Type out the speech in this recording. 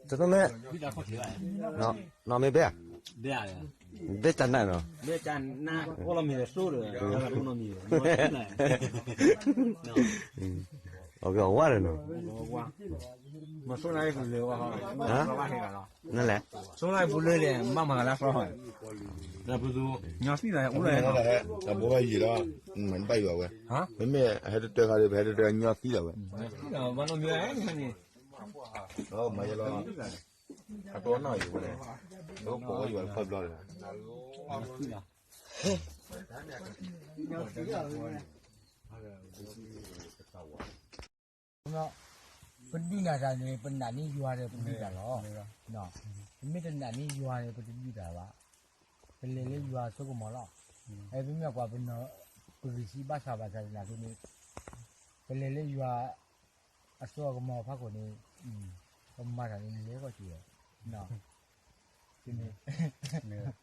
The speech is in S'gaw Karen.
တသမဲ, နီၢ်မ့ၢ်ဘဲ, ဘဲတၢ်နးနီၤ, ဘဲတၢ်နး, အိၣ်လီၤမ့ၢ်ဒီးစိဒီး, အဝဲအဝါဒီးနီၤ, မ့ၢ်စိနၤအံၤပူၤလၢ, နလဲၣ်, စိနၤအံၤပူၤလၢလဲၣ်, မ့ၢ်မၤဂၤလၢသီ, ညီသံၣ်လီၤ, အဘိဘၣ်ယံာ်လီၤ, မ့ၢ်ဘၣ်ယံာ်ဝဲ, မ့မ့ၢ်အဟဲတတၢၢ်ခါဒီး ပဟဲတတၢၢ်ညီသံလီၤဝဲ, မၤယလီၤ, အတိၢ်နီၢ်ယံာ်ဝဲ, ပိာ်ဝဲယံာ်ဝဲဖၢဘျီဒီး ပဒုးနၢ်တၢ်န့ၣ် ပနာ်န့ၢ်ယွၤဒီးပဒုးတၢ်လီၤ. ပမ့ၢ်တနာ်န့ၢ်ယွၤန့ၣ် ပတဒုးတၢ်ဘၣ်. ပလဲၤလၢယွၤအစိကမီၤလီၤ. ပမ့ၢ်ကွၢ်ပနီၢ်ပဂံၢ်စၢ်ဘါစၢ်ဘၣ်ဆၣ်သနာ်က့န့ၣ်, ပလဲၤလၢယွၤအစိကမီၤဖးခိၣ်န့ၣ်, ပမၤတၢ်န့ၣ်လဲၤဂီၢ်က့ၤ, န့ၣ်